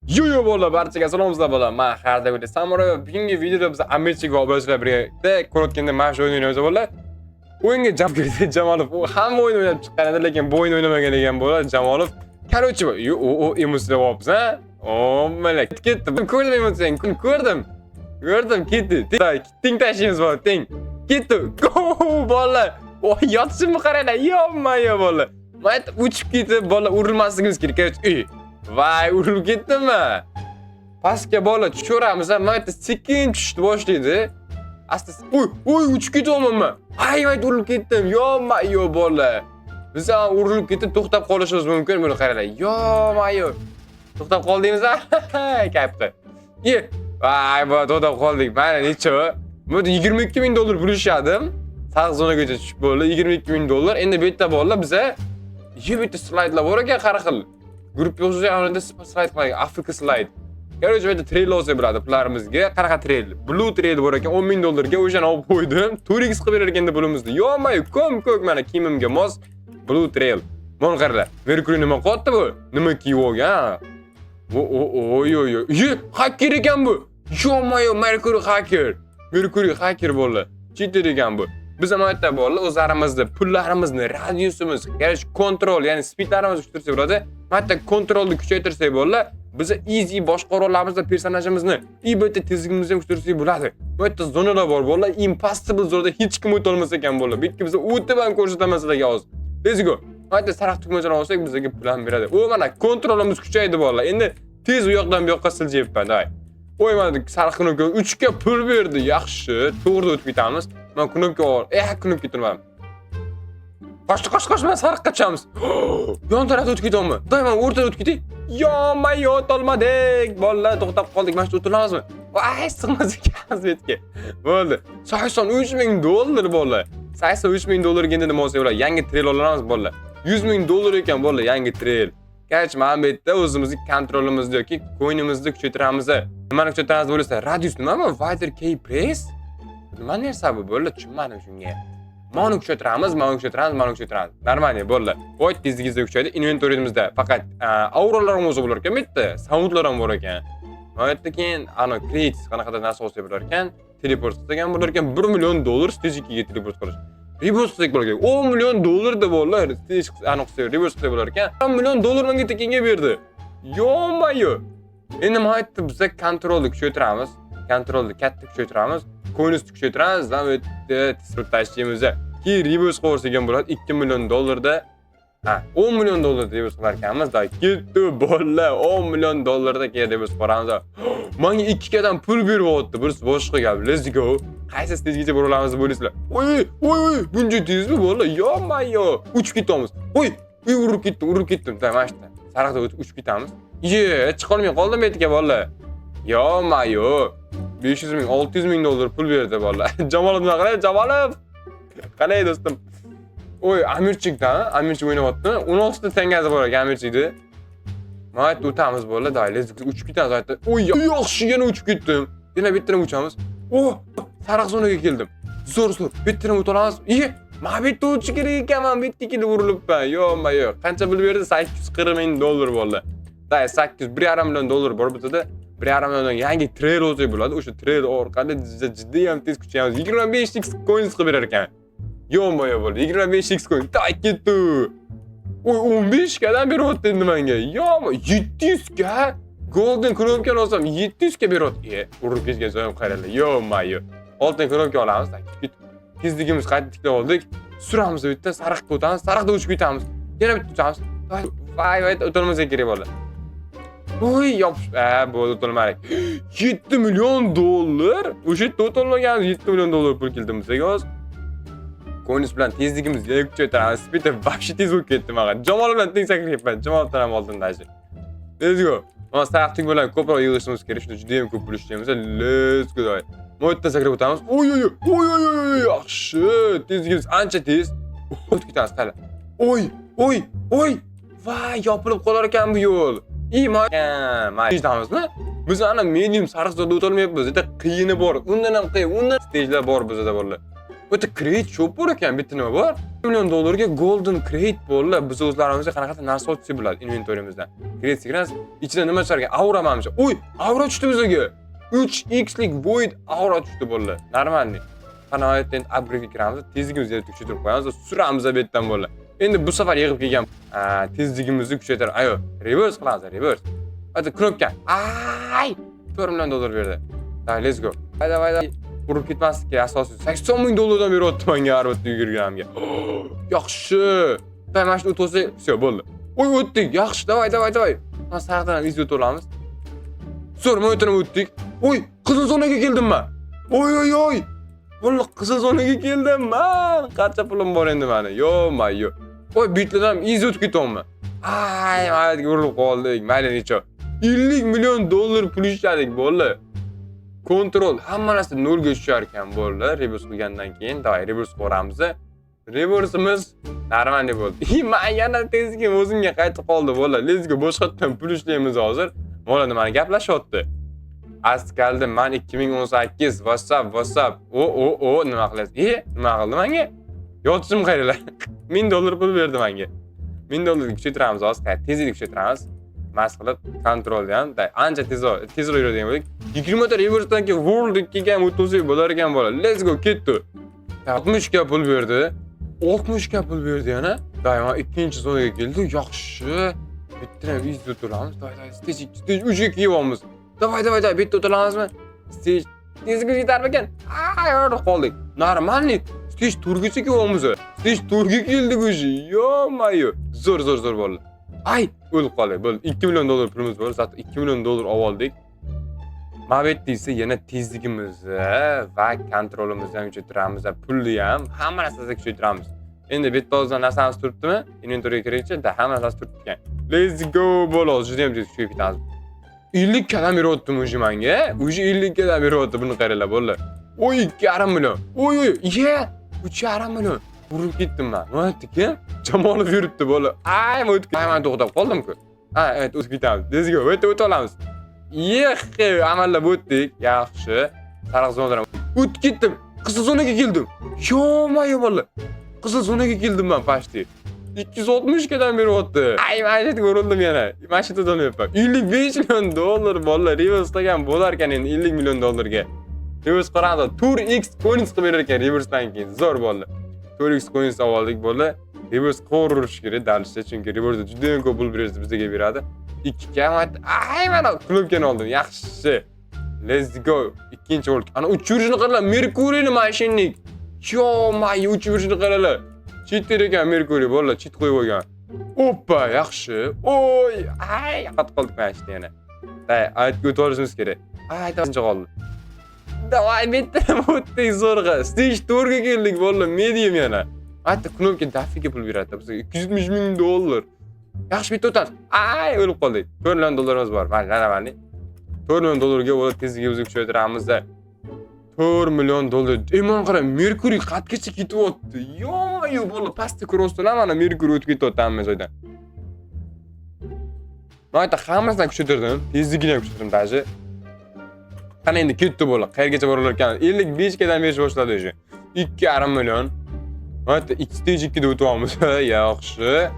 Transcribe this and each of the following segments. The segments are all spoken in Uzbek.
Yo bolalar, barchaga salomlar bolalar. Men har doimgidek Samuray va bugungi videoda biz Amirchik va obunachilar birgalikda ko'rayotganda mana shu o'yinni o'ynaymiz, bolalar. O'yinga jump kirdi Jamolov. U hamma o'yin o'ynab chiqqan edi, lekin bu o'yinni o'ynamagan ekan, bolalar, Jamolov. Короче, yo, o emotsiya deyapsiz, ha? O, mana ketdi. Ko'rdim emotsiyani, ko'rdim. Ko'rdim, ketdi. Teng tashlaymiz, bolalar, teng. Ketdi. Go, bolalar. Voy, yotishimni qaranglar. Yo-mayo, bolalar. Mana uchib ketib, bolalar, urilmasligimiz kerak. Короче, ey. Vay, urilib ketdimi? Pastga, bola, tushaveramiz, mana yerda sekin tushishni boshlaydi. Asta, oy, oy, uchib ketyapmanman. Ay, voy, urilib ketdim. Yo-mayo, bola. Biz ham urilib ketib to'xtab qolishimiz mumkin, buni qaranglar. Yo-mayo. To'xtab qoldingizmi? Katta. Ye, vay, bola, to'xtab qoldik. Mana necha? Bu 22 ming dollar pul ishladim. Sariq zonagacha tushib bo'ldi. 22 ming dollar. Endi bu yerda, bolalar, biza ye, bu yerda slaydlar bor ekan har xil. Gruppa o'zida anada slayd qilgan, Afrika slayd. Короче, bu yerda trail olsak bo'ladi pullarimizga. Qanaqa trail? Blue trail bor ekan, 10 ming dollarga o'shani olib qo'ydim. 4x qilib berar ekan pulimizni. Yo'q, ko'm ko'k mana kiyimimga mos blue trail. Mana qaranglar. Mercury nima qilyapti bu? Nima kiyib olgan? O o oy oy oy. Ye, hacker ekan bu. Yo'q, Mercury hacker. Mercury hacker bo'ldi. Cheater ekan bu. Biz ham yerda, bolalar, o'zlarimizni pullarimizni, radiusimiz, ya'ni kontrol, ya'ni speedlarimizni kuchaytirsak bo'ladi. Mana yerda kontrolni kuchaytirsak, bolalar, biz easy boshqara olamiz personajimizni. И bu yerda tezligimizni ham kuchaytirsak bo'ladi. Bu yerda zonalar bor, bolalar, impossible zonada hech kim o'ta olmas ekan, bolalar. Bu yerga biz o'tib ham ko'rsataman sizlarga hozir. Let's go. Mana yerda sariq tugmachani olsak, bizga pul ham beradi. U mana kontrolimiz kuchaydi, bolalar. Endi tez u yoqdan bu yoqqa siljayapman, давай. Voy, mana sariq knopka 3 ga pul berdi. Yaxshi, to'g'ri o'tib ketamiz. Men knopka ol. Knopka turmadim. Qoch, qoch, qoch, mana sariqqa tushamiz. Yon tarafda o'tib ketyapman. Doim mana o'rtada o'tib ketay. Yo-mayo, o'tolmadik. Bolalar, to'xtab qoldik. Mana shu o'tilamizmi? Voy, sig'mas ekanmiz bu yerga. Bo'ldi. 83 ming dollar, bolalar. 83 ming dollarga endi nima olsak bo'ladi? Yangi trail olamiz, bolalar. 100 ming dollar ekan, bolalar, yangi trail. Короче, mana bu yerda o'zimizni kontrolimizni yoki coinimizni kuchaytiramiz. Nimani kuchaytiramiz deb o'ylaysiz? Radius nima bu? Wider key press? Nima narsa bu? Bo'ldi, tushunmadim shunga. Mana kuchaytiramiz, mana kuchaytiramiz, mana kuchaytiramiz. Нормально, bo'ldi. Voy, tezligingizni kuchaydi. Inventoryimizda faqat auralar ham bo'lsa bo'lar ekan bu yerda. Soundlar ham bor ekan. Mana yerda keyin ana crate qanaqadir narsa olsa bo'lar ekan. Teleport qilsak ham bo'lar ekan. 1 million dollar stage 2 ga teleport qilish. Rebirth qilsak bo'lar ekan. 10 million dollar deb, bolalar, stage aniq qilsak, rebirth qilsak bo'lar ekan. 10 million dollar menga tekinga berdi. Yo-mayo. Endi mana yerda biza kontrolni kuchaytiramiz. Kontrolni katta kuchaytiramiz. Coinsni kuchaytiramiz va bu yerda tezroq tashlaymiz. Keyin rebirth qilsak ham bo'ladi 2 million dollarda. Ha, 10 million dollarda rebirth qilar ekanmiz. Да, ketdi, bolalar, 10 million dollarda keyin rebirth qilamiz. Menga ikki kadan pul beryapti. Birisi boshqa gap. Let's go. Qaysi stagegacha bora olamiz deb o'ylaysizlar? Oy, oy, oy, buncha tezmi, bolalar? Yo-mayo. Uchib ketamiz. Oy, uy, urib ketdim, urib ketdim. Да, mana shu yerda. Sariqda o'tib uchib ketamiz. Ye, chiqolmay qoldim bu yerga, bolalar. Yo-mayo. 500 ming, 600 ming dollar pul berdi, bolalar. Jamolov nima qiladi? Jamolov. Qalay, do'stim? Oy, Amirchikdan, Amirchik o'ynayapti. 16 ta tangasi bor ekan Amirchikda. Mana yerda o'tamiz, bolalar, давай, let's go. Uchib ketamiz yerda. Oy, yaxshi, yana uchib ketdim. Yana bu yerdan uchamiz. O, sariq zonaga keldim. Zo'r, zo'r. Bu yerdan o'ta olamiz. Iye, mana bu yerda o'tish kerak ekan, mana bu yerga kelib urilibman. Yo-mayo. Qancha pul berdi? 840 ming dollar bo'ldi. Давай, 800, 1,5 million dollar bor bizda. 1,5 milliondan yangi trail olsak bo'ladi. O'sha trail orqali jiddiy ham tez kuchayamiz. 25x coins qilib berar ekan. Yo-mayo bo'ldi. 25x coin. Так, ketdi. Oy, 15 kadan beryapti endi menga. Yo'q, 700 ga golden knopkani olsam 700 ga beryapti. E, urib ketgan joyim qaranglar. Yo-mayo. Oltin knopka olamiz. Так, tezligimiz qayta tiklab oldik. Suramiz bitta, sariqqa o'tamiz, sariqda uchib ketamiz. Yana bitta uchamiz. Voy, voy, voy, o'tolmasak kerak bo'ldi. Voy, yopish. Ha, bo'ldi, o'tolmadik. 7 million dollar. O'sha yerda o'tolmaganmiz. 7 million dollar pul keldi bizga hozir. Coins bilan tezligimiz yana kuchaytiramiz. Speed вообще tez bo'lib ketdi menga. Jamol bilan teng sakryapman. Jamoldan ham oldin даже. Let's go. Mana sariq tugma bilan ko'proq yig'ishimiz kerak. Shunda juda ham ko'p pul ishlaymiz. Let's go. Давай. Bu yerdan sakrab o'tamiz. Oy oy oy oy oy oy, yaxshi. Tezligimiz ancha tez. O'tib ketamiz, qara. Oy, oy, oy. Voy, yopilib qolar ekan bu yo'l. I, ma. Stagemizmi? Biz ana medium sariq zonada o'tolmayapmiz. Juda qiyini bor. Undan ham qiyin, undan stagelar bor bizda, bolalar. O'ta crate shop bor ekan, bitta nima bor? Million dollarga golden crate bo'ldi. Biz o'zlarimizga qanaqadir narsa ochsak bo'ladi inventorimizdan. Crate kiramiz, ichidan nima chiqar ekan? Aura manimcha. Oy, aura tushdi bizga. 3x lik void aura tushdi bo'ldi. Нормальный. Qana, endi upgrade kiramiz, tezligimizni yana kuchaytirib qo'yamiz, suramiz bu yerdan bo'ldi. Endi bu safar yig'ib kelgan tezligimizni kuchaytirib, ayo, reverse qilamiz, reverse. Hadi knopka. Ay! 4 million dollar berdi. Давай, let's go. Давай, давай, давай. Urib ketmaslik kerak asosiy. 80 ming dollardan beryapti menga har bitta yugurganimga. Yaxshi. Давай, mana shuni o'tib, всё, bo'ldi. Oy, o'tdik. Yaxshi, давай, давай, давай. Mana sariqdan ham easy o'tib olamiz. Zo'r, mana o'tdik. Oy, qizil zonaga keldim men. Oy, oy, oy. Bo'ldi, qizil zonaga keldim man. Qancha pulim bor endi mani? Yo, mayo. Oy, bitlardan ham easy o'tib ketyapman. Ay, mayliga urilib qoldik. Mayli, necha? 50 million dollar pul ishladik, bo'ldi. Kontrol hamma narsa nolga tushar ekan, bo'ldi. Reverse qilgandan keyin, давай, reverse ko'ramiz. Reverse'imiz нормальный bo'ldi. И man yana tezligim o'zimga qaytib qoldi, bo'ldi. Let's go, boshqatdan pul ishlaymiz hozir. Bola nimani gaplashyapti? Askaldi, man 2018, WhatsApp, WhatsApp. O, o, o, nima qilasiz? E, nima qildi menga? Yotishim qaranglar. 1000 dollar pul berdi menga. 1000 dollarni kuchaytiramiz hozir, tezlikni kuchaytiramiz. Mas qilib kontrolni ham ancha tezroq, tezroq yuradigan bo'ldik. 20 ta reversedan keyin World 2 ga ham o'tkazsak bo'lar ekan, bola. Let's go, ketdi. 60 ga pul berdi. 60 ga pul berdi yana. Doimo ikkinchi zonaga keldi. Yaxshi. Bitta ham easy o'tiramiz. Давай, давай, stage 2, stage 3 ga kelyapmiz. Давай, давай, давай, bitta o'tiramizmi? Stage tezlik yetarmikan? Ay, yorib qoldik. Нормальный. Stage 4gacha kelyapmiz. Stage 4 ga keldik уже. Ё-моё. Zo'r, zo'r, zo'r bo'ldi. Ay, o'lib qoldik. Bo'ldi. 2 million dollar pulimiz bor. Зато 2 million dollar oldik. Mana bu yerda esa yana tezligimizni va kontrolimizni ham kuchaytiramiz, pulni ham, hamma narsasini kuchaytiramiz. Endi bu yerda hozir narsamiz turibdimi? Inventorga kiraychi, da, hamma narsasi turibdi ekan. Let's go, bo'ldi. Juda ham tez kuchayib ketamiz. 50 kadan beryaptimi уже menga? Уже 50 kadan beryapti, buni qaranglar, bo'ldi. Oy, 2,5 million. Oy, oy, ye, 3,5 million. Urib ketdim man. Nima aytdi kim? Jamolov yuribdi, bo'ldi. Ay, o'tib. Ay, man to'xtab qoldim-ku. Ha, evet, o'tib ketamiz. Let's go. Bu yerda o'ta olamiz. Yexi, amallab o'tdik. Yaxshi. Sariq zonadan o'tib ketdim. Qizil zonaga keldim. Ё-моё, bo'ldi. Qizil zonaga keldim man почти. 260 kadan beryapti. Ay, mana shu yerga urildim yana. Mana shu yerda o'lyapman. 55 million dollar, bolalar, reverse qilgan bo'lar ekan endi 50 million dollarga. Reverse qaradi. 4x coins qilib berar ekan reversedan keyin. Zo'r bo'ldi. 4x coins oldik, bo'ldi. Reverse qilib kerak дальше, chunki reverse juda ham ko'p pul beradi, bizga beradi. 2 kam. Ay, mana knopkani oldim. Yaxshi. Let's go. Ikkinchi o'lik. Ana uchib yurishini qaranglar. Merkuriyni mashinnik. Ё-моё, uchib yurishini qaranglar. Cheater ekan Merkuriy, bolalar, cheat qo'yib qo'ygan. Oppa, yaxshi. Oy, ay, qatib qoldik mana shu yana. Day, aytga o'tib olishimiz kerak. Ay, qancha qoldi? Давай, bitta o'tdik zo'rg'a. Stage 4 ga keldik, bolalar, medium yana. Aytdi, knopka дофига pul beradi bizga. 270 ming dollar. Yaxshi, bitta o'tamiz. Ay, o'lib qoldik. 4 million dollarimiz bor. Mayli, нормальный. 4 million dollarga bo'lib tezligimizni kuchaytiramiz-da. 4 million dollar. Ey, mana qara, Merkuriy qayergacha ketyapti? Ё-моё, bola, pastda ko'ryapsizlar, mana Merkuriy o'tib ketyapti hamma joydan. Men aytda hammasidan kuchaytirdim, tezligini ham kuchaytirdim даже. Qani endi ketdi bola, qayergacha borar ekan? 55 kadan berish boshladi уже. 2,5 million. Mana 2 stage 2 da o'tyapmiz. Yaxshi.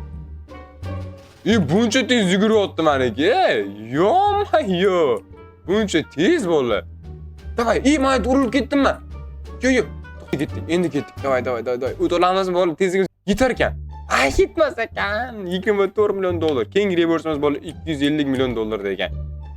E, buncha tez yuguryapti maniki. Ё-моё. Buncha tez bo'ldi. Давай, и mana urilib ketdim man. Yo, yo. Ketdik, endi ketdik. Давай, давай, давай, давай. O'ta olamizmi, bola? Tezligimiz yetar ekan. Ay, yetmas ekan. 24 million dollar. Keyingi reverseimiz, bola, 250 million dollar degan.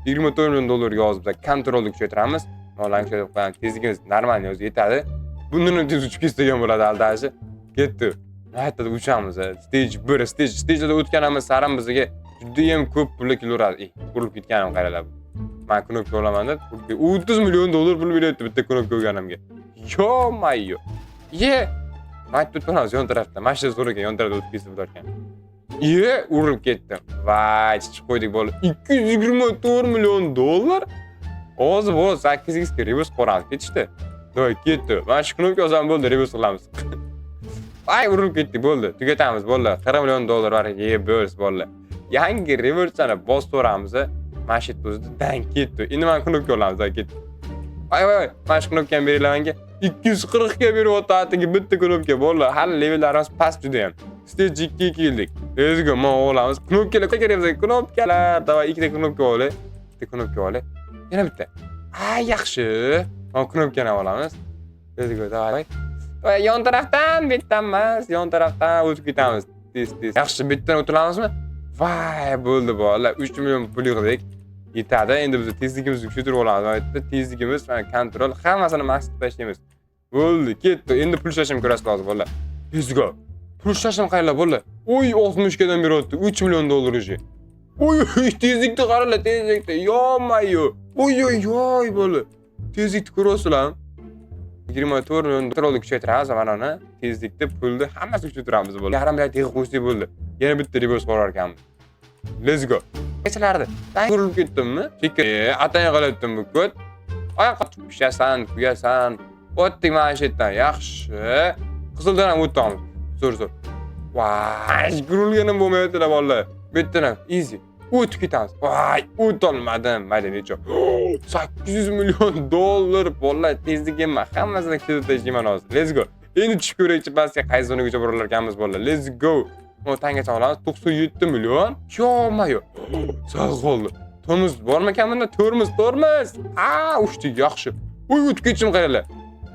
24 million dollarga hozir biz kontrolni kuchaytiramiz. Mollarni kuchaytirib qo'yamiz. Tezligimiz нормальный o'zi yetadi. Bundan ham tez uchib ketsa ham bo'ladi aldashi. Ketdi. Qayerda uchamiz? Stage 1, stage stage'da o'tganimiz sari bizga juda ham ko'p pullar kelaveradi. Ey, urilib ketganim qaranglar. Men knopka olaman deb 30 million dollar pul beryapti bitta knopka olganimga. Ё-моё. Ye! Mana turamiz yon tarafda. Mana shu zo'r ekan, yon tarafda o'tib ketsa bo'lar ekan. Ye, urilib ketdim. Vay, chichib qo'ydik, bola. 224 million dollar. Hozir bu 8x ga reverse qo'ramiz ketishdi. Voy, ketdi. Mana shu knopka olsam bo'ldi, reverse qilamiz. Ay, urilib ketdik, bo'ldi. Tugatamiz, bo'ldi. 40 million dollar bor. Ye, bo'ldi, bo'ldi. Yangi reverse'ni bosib turamiz. Mana shu yerda o'zida dang ketdi. Endi mana knopka olamiz, ketdi. Voy voy voy, mana shu knopkani beringlar menga. 240 ga beryapti atigi bitta knopka, bolalar. Hali levellarimiz past juda ham. Stage 2 ga keldik. Let's go, mana olamiz. Knopkalar kerak bizga, knopkalar. Давай, ikkita knopka olay. Bitta knopka olay. Yana bitta. Ay, yaxshi. Mana knopkani olamiz. Let's go, давай. Voy, yon tarafdan, bu yerdan emas, yon tarafdan o'tib ketamiz. Tez, tez. Yaxshi, bu yerdan o'tilamizmi? Voy, bo'ldi, bolalar. 3 million pul yig'dik. Yetadi. Endi biz tezligimizni kuchaytirib olamiz. Mana yerda tezligimiz, mana kontrol, hammasini max qilib tashlaymiz. Bo'ldi, ketdi. Endi pul ishlashim ko'rasizlar hozir, bolalar. Let's go. Pul ishlashim qaranglar, bolalar. Oy, 60 gadan beryapti. 3 million dollar уже. Oy, oy, tezlikni qaranglar, tezlikni. Ё-моё. Oy, oy, oy, bola. Tezlikni ko'ryapsizlarmi? 24 million kontrolni kuchaytiramiz mana uni. Tezlikni, pulni hammasini kuchaytiramiz, bo'ldi. Yarim milliard yig'ib qo'ysak bo'ldi. Yana bitta reverse borar ekanmiz. Let's go. Kechalardi. Urilib ketdimmi? Atayin qilyaptim bu ko't. Oyoqqa pishasan, kuyasan. O'tdik mana shu yerdan. Yaxshi. Qizildan ham o'tamiz. Zo'r, zo'r. Voy, urilganim bo'lmayapti, bolalar. Bu yerdan ham easy. O'tib ketamiz. Voy, o'tolmadim. Mayli, necha? 800 million dollar, bolalar, tezlik emas. Hammasini ketib tashlayman hozir. Let's go. Endi tushib ko'raylikchi, pastga qaysi zonagacha borar ekanmiz, bolalar. Let's go. O tangacha olamiz. 97 million. Ё-моё. Sal qoldi. Tormoz bormikan bunda? Tormoz, tormoz. A, uchdik, yaxshi. Uy, o'tib ketishim qaranglar.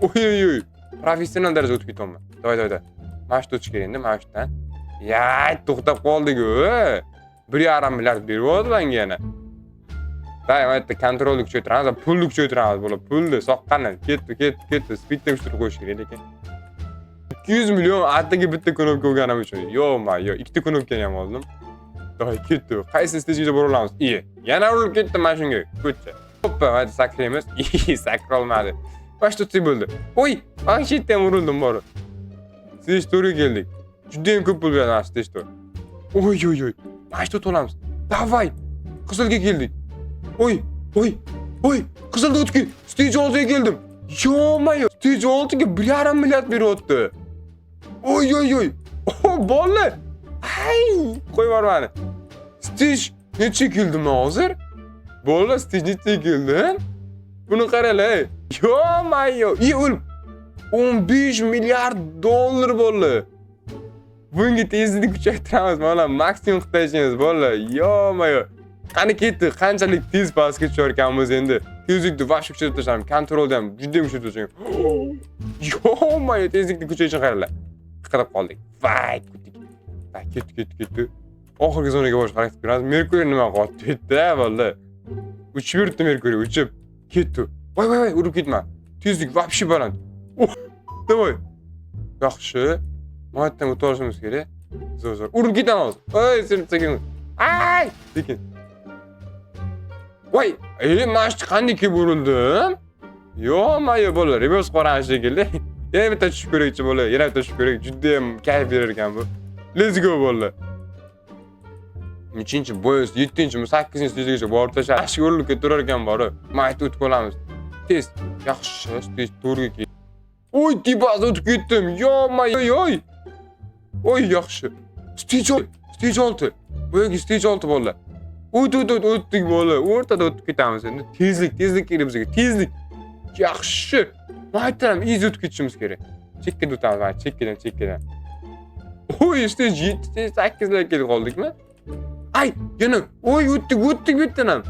Oy, oy, oy. Professional darajada o'tib ketyapman. Давай, давай, давай. Mana shu o'tish kerak endi, mana shu yerdan. Ya, to'xtab qoldik-ku. 1,5 milliard beryapti menga yana. Давай, mana yerda kontrolni kuchaytiramiz, pulni kuchaytiramiz, bo'la, pulni soqqani. Ketdi, ketdi, ketdi. Speedni kuchaytirib qo'yish kerak lekin. 200 million atigi bitta knopka olganim uchun. Ё-моё, ikkita knopkani ham oldim. Давай, ketdi. Qaysi stagega bora olamiz? Iye, yana urilib ketdim mana shunga. Ko'cha. Hoppa, mana sakraymiz. Sakrolmadi. Mana shu tutsak bo'ldi. Oy, mana shu yerda ham urildim borib. Stage 4 ga keldik. Juda ham ko'p pul beradi mana stage 4. Oy, oy, oy. Mana shu olamiz. Давай. Qizilga keldik. Oy, oy, oy, qizilda o'tib ket. Stage 6 ga keldim. Ё-моё, stage 6 ga 1,5 milliard beryapti. Oy, oy, oy. O, bola. Ay, qo'yib yubor mani. Stage necha keldim men hozir? Bola, stage necha keldim? Buni qaranglar. Ё-моё, i o'lib 15 milliard dollar bo'ldi. Bunga tezlikni kuchaytiramiz, mana maksimum qilib tashlaymiz, bola. Ё-моё. Qani ketdi, qanchalik tez pastga tushar ekanmiz endi. Tezlikni вообще kuchaytirib tashlaymiz, kontrolni ham juda ham kuchaytirib tashlaymiz. Ё-моё, tezlikni kuchayishini qaranglar. Qirib qoldik. Vay, kutdik. Vay, ketdi, ketdi, ketdi. Oxirgi zonaga borish harakat qilamiz. Merkuriy nima qilyapti yerda, bola? Uchib yuribdi Merkuriy, uchib. Ketdi. Voy, voy, voy, urib ketma. Tezlik вообще baland. Oh, давай. Yaxshi. Mana yerdan o'tib olishimiz kerak. Zo'r, zo'r. Urib ketaman hozir. Oy, sen sekin. Ay, sekin. Voy, mana shu qanday kelib urildim? Ё-моё, bola, reverse qarang shekilli. Yana bitta tushib ko'raychi, bola, yana bitta tushib ko'raylik. Juda ham kayf berar ekan bu. Let's go, bola. Nechinchi boyos, 7-mi, 8-stagagacha borib tashlab, shu urilib ketaverar ekan borib. Mayt o'tib qolamiz. Tez. Yaxshi, stage 4 ga kel. Oy, tepasida o'tib ketdim. Ё-моё, oy. Oy, yaxshi. Stage stage 6. Boyagi stage 6, bolalar. O't, o't, o't, o'tdik, bola. O'rtada o'tib ketamiz endi. Tezlik, tezlik kerak bizga. Tezlik. Yaxshi. Maytdan ham easy o'tib ketishimiz kerak. Chekkadan o'tamiz, mana chekkadan, chekkadan. Oy, stage 7, stage 8 larga kelib qoldikmi? Ay, yana, oy, o'tdik, o'tdik bu yerdan ham.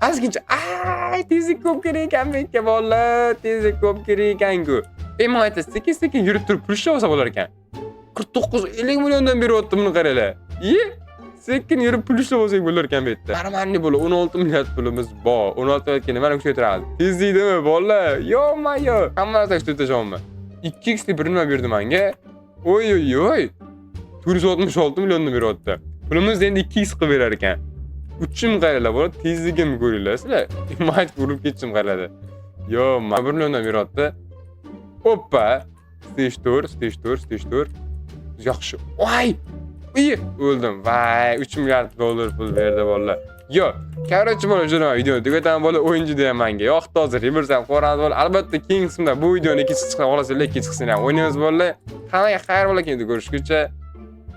Ozgincha, ay, tezlik ko'p kerak ekan bu yerga, bolalar, tezlik ko'p kerak ekan-ku. E, mana sekin sekin yurib turib pul ishlab olsa bo'lar ekan. 49 50 milliondan beryapti, buni qaranglar. Iye, sekin yurib pul ishlab olsak bo'lar ekan bu yerda. Нормальный bo'ladi, 16 milliard pulimiz bor. 16 milliardga nimani kuchaytiramiz? Tezlikdimi, bolalar? Ё-моё. Hamma narsa kuchaytirib tashlayapman. 2x li bir nima berdi menga. Oy, oy, oy. 466 millionni beryapti. Pulimizni endi 2x qilib berar ekan. Uchim qaranglar, bola, tezligimni ko'ringlar sizlar. Mayt urib ketishim qaranglar. Yo, 1 milliondan beryapti. Oppa. Stage 4, stage 4, stage 4. Yaxshi. Voy! Iy, o'ldim. Vay, 3 milliard dollar pul berdi, bolalar. Yo, короче, bola, shuni videoni tugataman, bola, o'yin juda ham menga yoqdi hozir. Reverse ham ko'ramiz, bola. Albatta, keyingi qismda bu videoni ikkinchi qismini olasizlar, ikkinchi qismini ham o'ynaymiz, bolalar. Hammaga xayr, bola, keyin ko'rishguncha.